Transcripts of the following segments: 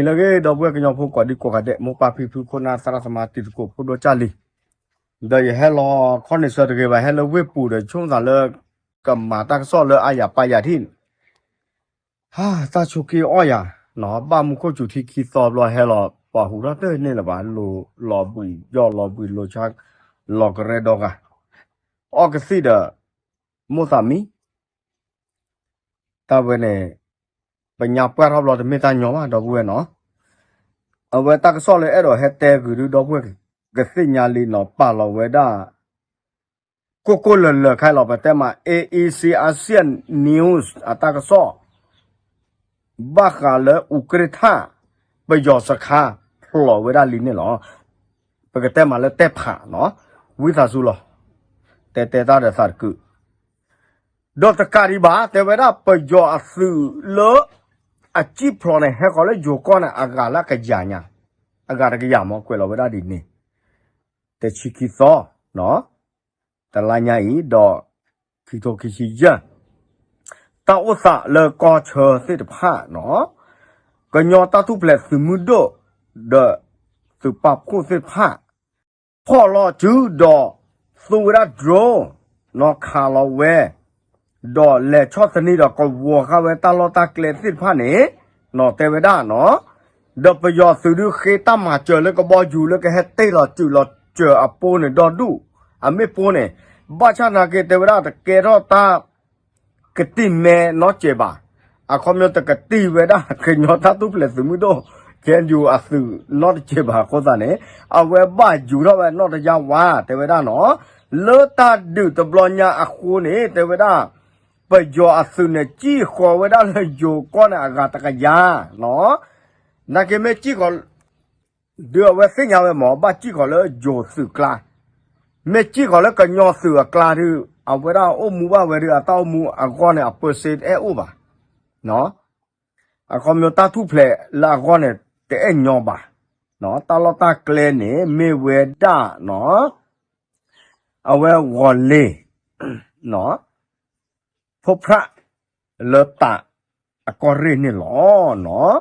နံၤလၢအဂ့ၤ ဒီပုၢ်ဝဲၢ်ကညီဖိကိးဒံကိးဂၤဒဲး မိၢ်ပၢ်ဖံဖု ခိၣ်နၢ်သရၣ်သမါ တံၤသကိး ဖိဒိၣ်ကၢ်လံၤ, ဒီးယဟဲလီၤခီန့ၣ်ဆၢတဂ့ၤဘၣ် ဟဲလၢဝ့ၢ်ပူၤဒီး ဆိကမိၣ်သးလၢ ကမၤတၢ်ကစီၣ်လၢအါယၤပါယၤထံၣ်န့ၣ် ဟါ တၢ်ဆိးက့အီၣ်ယၤ, ဘၣ်မူခိၣ်စူၤထံခံသီဘျီ ဟဲလီၤပှၤဟူးထီၣ်တန့ၢ်လၢၤဘၣ်, လိၤလီၤဘှံး ယီၢ်လီၤဘှံး လိၤဆါ လီၤကရဲဒီဂၤ, အီၣ်ကသံၣ်ဒီး မိၣ်သးမံ တၢ်ဝဲန့ၣ် ပညါပှၢ်ထီၣ်ဘျီ တမ့ၢ်တၢ်ညီဘၣ် ဒီပုၢ်ဝဲၢ်နီၤ, အဝဲတၢ်ကစီၣ်လၢအဲၣ်ဒိးဟဲတဲဂုာ်ဒု ဒီပုၢ်ဝဲၢ်ကသ့ၣ်ညါလံနီၤ ပာ်လီၤဝဲဒၣ် ကိၢ်ကိၢ်လၢၤလၢၤခါလီၤ ပတဲမး A E C Asian News အတၢ်ကစီၣ် ဘၣ်ဃးလၢအူကြ့ၢ်ထၣ် ပယီၤစခါ ဖျိးဝဲဒၣ်လံန့ၣ်လီၤ. ပကတဲမးလၢတဲဖးနီၤ, ဝံသးစူၤလီၤ, တဲတဲတၢ်ဒီးသးတကုာ်, ဒီးတကးဒံးဘၣ် တဲဝဲဒၣ်ပယီၤအသုးလၢ အစံၣ်ဖျိးန့ၣ် ဟဲဃီၤလၢယိၤကီၢ်န့ၣ် အဂၤလၢအကယၤညါ, အဂၤတကယၤမ့ၢ်ကွဲးလီၤဝဲဒၣ်ဒ်န့ၣ်, တဆံခံသီ တလါညါအံၤဒီး ခံထိခံဆံယဲၢ် တၢ်အိၣ်သးလၢကီၢ်ဆၢသ့ၣ်တဖၣ်နီၤ, ကညီတၢ်ထူၣ်ဖျဲးသုးမုၢ်ဒိၣ် ဒီးသုးပာ်ဖှိၣ်သ့ၣ်တဖၣ် ဖီၣ်လီၤစုဒီး သူဝဲဒၣ် drone နီၤ ခးလီၤဝဲ ဒီးလဲၤဆီၣ်သနံးဒီးကဝီၤဃာ်ဝဲတၢ်လီၢ်တၢ်ကျဲသ့ၣ်တဖၣ်န့ၣ် နီၤ တဲဝဲဒၣ်နီၤ, ဒီးပယီၤသုးဒုးဃ့တၢ်မၤစၢၤလၢကဘီယူၤလၢကဟဲတ့ၢ်လီၤစုးလီၤစၢၤအပူၤန့ၣ် ဒီဒူၣ် အမ့ၢ်ပူၤန့ၣ် ဘၣ်ဆၣ်နာ်က့တဲဝဲဒၣ်တကဲထီၣ်တၢ် ကတံၢ်မဲနီတစဲးဘၣ်, အခီပညီတကတံၢ်ဝဲဒၣ်ကညီတၢ်ထူၣ်ဖျဲးသုးမုၢ်ဒိၣ် K N U အသုးနီတစဲးဘၣ်အဃိသတးန့ၣ် အဝဲဘၣ်ယူၤထီၣ်ဝဲနီၢ်တယါဝါ တဲဝဲဒၣ်နီၤ, လၢတၢ်ဒုးတဘျီညါအဃိန့ၣ် တဲဝဲဒၣ် ပယီၤအသုးန့ၣ် စံၣ်ဃီၤဝဲဒၣ်လၢယိၤကီၢ်န့ၣ်အဂၤတကယၤနီၤ, နာ်က့မ့ၢ်စံၣ်ဃီၤ ဒုးအဝဲသ့ၣ်ညါဝဲမ့ၢ် ဘၣ်စံၣ်ဃီၤလၢယိၤသုးကျါ, မ့ၢ်စံၣ်ဃီၤလၢကညီသုးအကျါဒုး အဝဲဒၣ်အိၣ်မူဘၣ်ဝဲဒုး အတၢ်အိၣ်မူအဂီၢ်န့ၣ် အပၢၢ်စ့တအဲၣ်အိၣ်ဘၣ်, အခီပညီတၢ်ထူၣ်ဖျဲးလၢအဂီၢ်န့ၣ် တအဲၣ်ညီဘၣ်, တၢ်လီၢ်တၢ်ကျဲန့ၣ် မ့ၢ်ဝဲဒၣ်နီၤ အဝဲဂီၤလ့ၤ ဖိဖြၣ် လၢတးအကီၢ်ရ့ၣ်န့ၣ်လီၤနီၤ,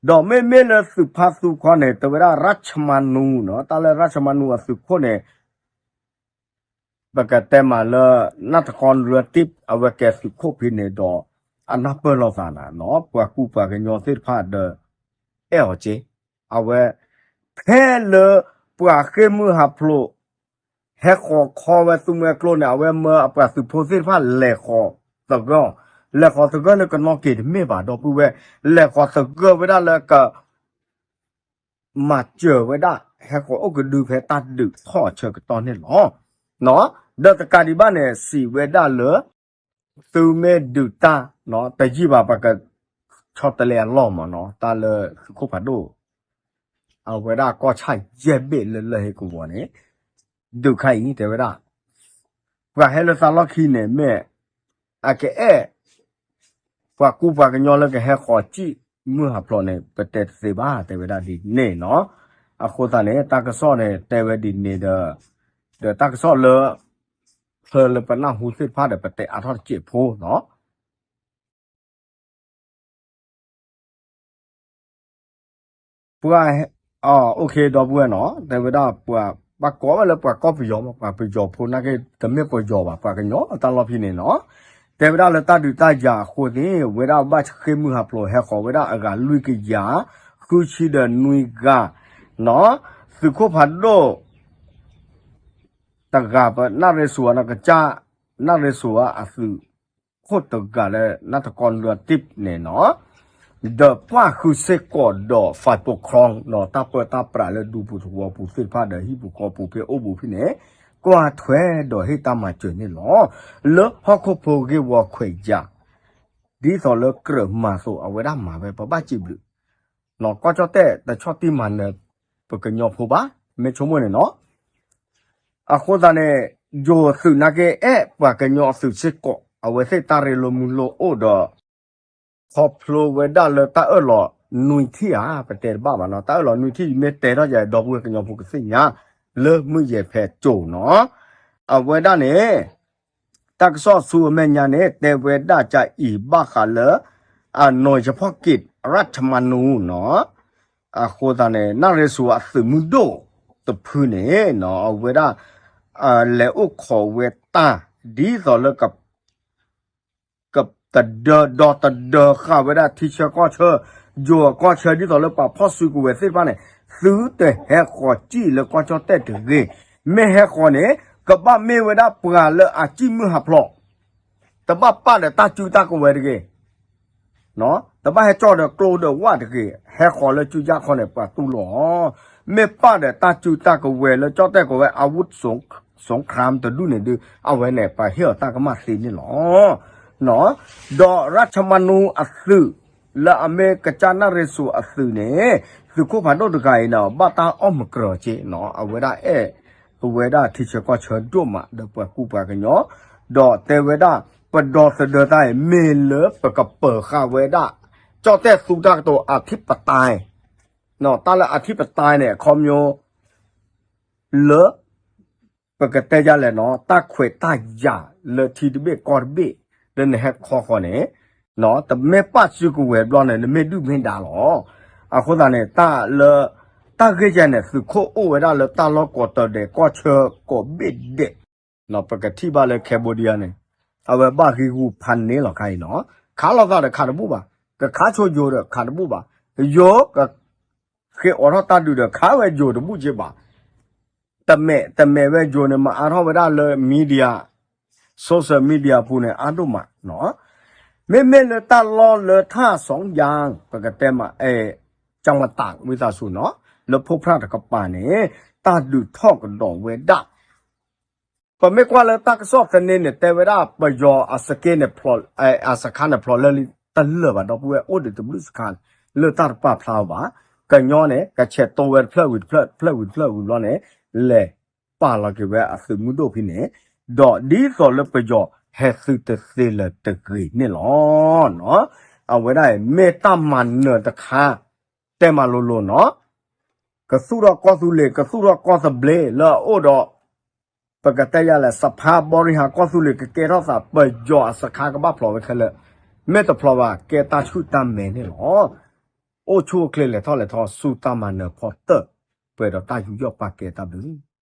ဒီးမ့မ့ၢ်လၢသုးဖါသူခီန့ၣ် တဲဝဲဒၣ် ရၣ်ၡမနူ နီၤ, တၢ်လၢ ရၣ်ၡမနူ အသုးခိၣ်န့ၣ် ပကတဲမးလၢ နၢ်တကီရၢတံၢ် အဝဲကဲသုးခိၣ်ဖဲန့ၣ်ဒီး အနၢ်ပၢၢ်လိာ်သးနၤနီၤ, ပှၤကူပှၤကညီသ့ၣ်တဖၣ်ဒီး အဲၣ်အီၤက့, အဝဲ ဖဲလၢပှၤဃ့ၢ်မုၢ်ဟးဖျိး ဟဲဃီၤခီဝဲသူမှဲကျိန့ၣ် အဝဲမၢအပှၤသုးဖိသ့ၣ်တဖၣ်လဲၤဃီၤသဂၢၢ်, လဲၤဃီၤသဂၢၢ်လၢကနီၢ်က့ၤတမ့ၢ်ဘၣ် ဒီပုၢ်ဝဲၢ်, လဲၤဃီၤသဂၢၢ်ဝဲဒၣ်လၢက မၤစၢၤဝဲဒၣ် ဟဲဃီၤအိၣ်ကဒုဖဲတၢ်ဒုးထီၣ်အဆၢကတီၢ်န့ၣ်လီၤ. ဒီးတကးဒံးဘၣ်န့ၣ် စံးဝဲဒၣ်လၢ သုမ့ၢ်ဒုးတၢ် တယံာ်ဘၣ် ပှၤကဆီတလဲအလီၢ်မးနီၤ, တၢ်လၢသုးခိၣ်ဖးဒိၣ် အဝဲဒၣ်ကီၢ်ဆၣ်ယဲၢ်ဘ့ၣ်လၢလၢၢ်ဟ့ၣ်ကဝီၤန့ၣ် ဒုးခါအံၤ တဲဝဲဒၣ် ပှၤဟဲလၢသးလီၢ်ခံန့ၣ် မ့ၢ်အကအဲၣ် ပှၤကူပှၤကညီလၢကဟဲဃီၤစံၣ်မုၢ်ဟးဖျိးန့ၣ် ပတဲတသ့ဘၣ် တဲဝဲဒၣ်ဒ်န့ၣ်နီၤ. အဃိသတးန့ၣ် တၢ်ကစီၣ်န့ၣ် တဲဝဲဒ်န့ၣ်ဒီး ဒီးတၢ်ကစီၣ်လၢ ဖျါလၢပနၢ်ဟူသ့ၣ်တဖၣ်ဒီး ပတဲအါထီၣ်တစဲးဖိနီၤ. ပှၤ OK ဒီပုၢ်ဝဲၢ်နီၤ, တဲဝဲဒၣ်ပှၤ ဘၣ်ကိးဝဲလၢပှၤကီၢ်ပယီၤမး, ပှၤပယီၤဖိနာ်က့ တမ့ၢ်ပယီၤဘၣ် ပှၤကညီတၢ်လီၢ်ဖဲန့ၣ်နီၤ. တဲဝဲဒၣ်လၢတၢ်ဒုးတၢ်ယၤအဃိန့ၣ် ဝဲဒၣ်ဘၣ်ဃ့ၢ်မုၢ်ဟးဖျိး ဟဲဃီၤဝဲဒၣ်အဂၤလွံၢ်ကယၤ ဃုဆံဒီးနွံဂၤနီၤ. သုးခိၣ်ဖးဒိၣ် တဂၤ ပနၣ်ရ့စိၤအနီၢ်ကစၢ် နၣ်ရ့စိၤအသုးခိၣ်တဂၤလၢ နၢ်တကီလွံၢ်တံၢ်န့ၣ်နီၤ, ဒီးပှၢ်ဃုစ့ၢ်ကီးဒီး ဖးပိာ်ချီနီၤ, တၢ်ပၢတၢ်ပြးလၢဒူပူၤသဝီပူၤသ့ၣ်တဖၣ်ဒီး ဟံၣ်ပူၤဃီပူၤဖဲအိၣ်ပူၤဖဲန့ၣ် ကွၢ်ထွဲဒီးဟ့ၣ်တၢ်မၤစၢၤန့ၣ်လီၤ. လၢဟီၣ်ခိၣ်ဖိဂ့ၢ်ဝီခွဲးယာ် ဒ်သိးလၢကြၢးမၤအသိး အဝဲဒၣ်မၤဝဲ ပဘၣ်စံးဘျုး ကီၢ်ကၠီၣ်တဲၣ်တဆီၣ်တံၢ်မၤနၢၤ ပကညီဖိဘၣ် မ့ၢ်ဆိကမိၣ်န့ၣ်နီၤ. အဃိသတးန့ၣ် ယိၤသုးနာ်က့အဲၣ်ပှၤကညီအသုးစ့ၢ်ကီး အဝဲသ့ၣ်တၢ်ရ့လိာ်မုာ်လိာ်အိၣ်ဒီး ခီဖျိဝဲဒၣ်လၢတၢ်အၢၣ်လီၤနွံထံၣ်ဧါ ပတဲတဘၣ်ဘၣ်နီၤ, တၢ်အၢၣ်လီၤနွံထံၣ် မ့ၢ်တဲထီၣ်ယၤ ဒီပုၢ်ဝဲၢ်ကညီဖိကသ့ၣ်ညါ လၢမုၢ်ယဲၢ်ဖဲကၠိၤနီၤ. အဝဲဒၣ်န့ၣ် တၢ်ကစီၣ်ဆူအမဲာ်ညါန့ၣ် တဲဝဲဒၣ်ကအံၤဘၣ်ဃးလၢ အနီၢ်ယဖီၣ်က့း ရၣ်ၡမနူနီၤ. အဃိသတးန့ၣ် နၣ်ရ့ၣ်စူၤအသုးမုၢ်ဒိၣ်တဖုန့ၣ် အဝဲဒၣ် လဲၤအိၣ်ခိးဝဲတၢ် ဒ်သိးလၢ ကတဒၢဒီတဒၢဃာ်ဝဲဒၣ်ထံဆၢကီၢ်ဆၢ, ယိၤကီၢ်ဆၢ ဒ်သိးလၢပှၤဖီၣ်စုကဝဲၤသ့ၣ်တဖၣ်န့ၣ် သုတဟဲဃီၤစံၣ်လၢကီၢ်ကၠီၣ်တဲၣ်တဂ့ၤ. မ့ၢ်ဟဲဃီၤန့ၣ် ကဘၣ်မ့ၢ်ဝဲဒၣ်ပှၤလၢအစံၣ်မုၢ်ဟးဖျိး, တဘၣ်ပာ်ဒီးတၢ်စုတၢ်ကဝဲၤတဂ့ၤ တဘၣ်ဟဲကၠီၣ်ဒီးကျိဒီးဝၣ်တဂ့ၤ, ဟဲဃီၤလၢစုကၢ်ခီန့ၣ် ပှၤတူၢ်လိာ်အီၤ, မ့ၢ်ပာ်ဒီးတၢ်စုတၢ်ကဝဲၤလၢကၠီၣ်တဲၣ်ကဝဲၤ အဝုၣ် စူခရၣ်တဒူၣ်န့ၣ်ဒုး အဝဲန့ၣ် ပှၤဟ့ၣ်အီၤတၢ်ကမၣ်သ့န့ၣ်လီၤ. ဒီးရၣ်ခၠမၤနူအသုး လၢအမ့ၢ်ကစၢ်နၣ်ရ့ၣ်စူၤအသုးန့ၣ် သုးခိၣ်ဖးဒိၣ်တဂၤအံၤန့ၣ် ဘၣ်တၢ်အီၣ်မုၢ်ကြၢးက့, အဝဲဒၣ်အဲၣ် အဝဲဒၣ်ထံဆၢကီၢ်ဆၢဒိၣ်မး ဒီးပှၤကူပှၤကညီ, ဒီးတဲဝဲဒၣ် ပဒီသဒၢတၢ်အံၤ မ့ၢ်လၢပကပၢၤဃာ်ဝဲဒၣ် ကၠီၣ်တဲၣ်သူတၢ်ကတိၤအထံပတၢ်, တၢ်လၢအထံပတၢ်န့ၣ် အခီပညီ လၢ ပကတဲယၤလဲၣ်နီၤ တၢ်ခွဲးတၢ်ယာ်လၢထံတဘ့ၣ်ကီၢ်တဘ့ၣ် လၢနဟဲခီဃီန့ၣ် တမ့ၢ်ပာ်စုကဝဲၤဘျီန့ၣ် နမ့ၢ်ဒုၣ်မ့ၢ်ဒါလီၤ. အဃိသတးန့ၣ် တၢ်လၢ တၢ်ဂ့ၢ်ယဲန့ၣ် သုးခိၣ်အိၣ်ဝဲဒၣ်လၢတၢ်လီၢ်ကိးတၢၢ်ဒဲးကီၢ်ဆၢကိးဘ့ၣ်ဒဲး ပကထံၣ်ဘၣ်လၢ Cambodia န့ၣ် အဝဲဘၣ်ဂံၢ်ဂူာ်ဖးန့ၣ်လီၤခါအံၤနီၤ, ခးလိာ်သးဒီးခးတဘူၣ်ဘၣ်, ကခးဆိယိၤဒီးခးတဘူၣ်ဘၣ်, ယိၤက ဃ့အိးထီၣ်တၢ်ဒုးဒီးခးဝဲယိၤတဘူၣ်က့ဘၣ်, တမဲာ်တမဲာ်ဝဲယိၤန့ၣ် မၤအါထီၣ်ဝဲဒၣ်လၢ media, social media ပူၤန့ၣ် အါဒိၣ်မးနီၤ, မ့မ့ၢ်လၢတၢ်လီၢ်လၢထၣ်စီယါ ပကတဲမး ကၠၣ်ဝတးဝံသးစူၤနီၤ, လၢဖိဖြၣ်တကပၤန့ၣ် တၢ်ဒုးထီၣ်ကဒီးဝဲဒၣ် ပမ့ၢ်ကွၢ်လၢတၢ်ကစီၣ်သန့န့ၣ် တဲဝဲဒၣ်ပယီၤအစက့န့ၣ် အစခါန့ၣ်ဖျိးလၢလံတလၢာ်ဘၣ် ဒီပုၢ်ဝဲၢ်အိၣ်ဒံးတဘျုးစခါန့ၣ် လၢတၢ်တပာ်ဖျါအီၤဘၣ်, ကညီန့ၣ် ကဆဲးတိဝဲတဖျၢၣ်ဝံၤတဖျၢၣ် တဖျၢၣ်ဝံၤတဖျၢၣ်ဝံၤဘျီန့ၣ် လဲၤပာ်လီၤက့ၤဝဲအသုးမုၢ်ဒိၣ်ဖဲန့ၣ်, ဒီးဒ်သိးလၢပယီၤဟဲသုးတသ့လၢၤတဂ့ၤန့ၣ်လီၤ. အဝဲဒၣ်အံၤ မ့ၢ်တၢ်မၤနၢၤတခါ တဲမးလိၤလိၤနီၤ ကသူၣ်ထီၣ်ကီၢ်သူလ့ၤ ကသူၣ်ထီၣ်ကီၢ်သဘျ့လၢအအိၣ်ဒီး ပကတဲယၤလဲၣ် စဖါဘီရံဟးကီၢ်သူလ့ၤကကဲထီၣ်သး ပယီၤအစခါကဘၣ်ဖျိးဝဲခဲလၢာ်, မ့ၢ်တဖျိးဘၣ် ကဲတၢ်ဆူၣ်တၢ်မဲာ်န့ၣ်လီၤ. အိၣ်ဆူၣ်အိၣ်ချ့လဲၤထီၣ်လဲၤထီ ဆူတၢ်မၤနၢၤဖီတၢၢ် ပှဲၤဒီးတၢ်ယူးယီၣ်ပာ်ကဲတၢ်ဘျုး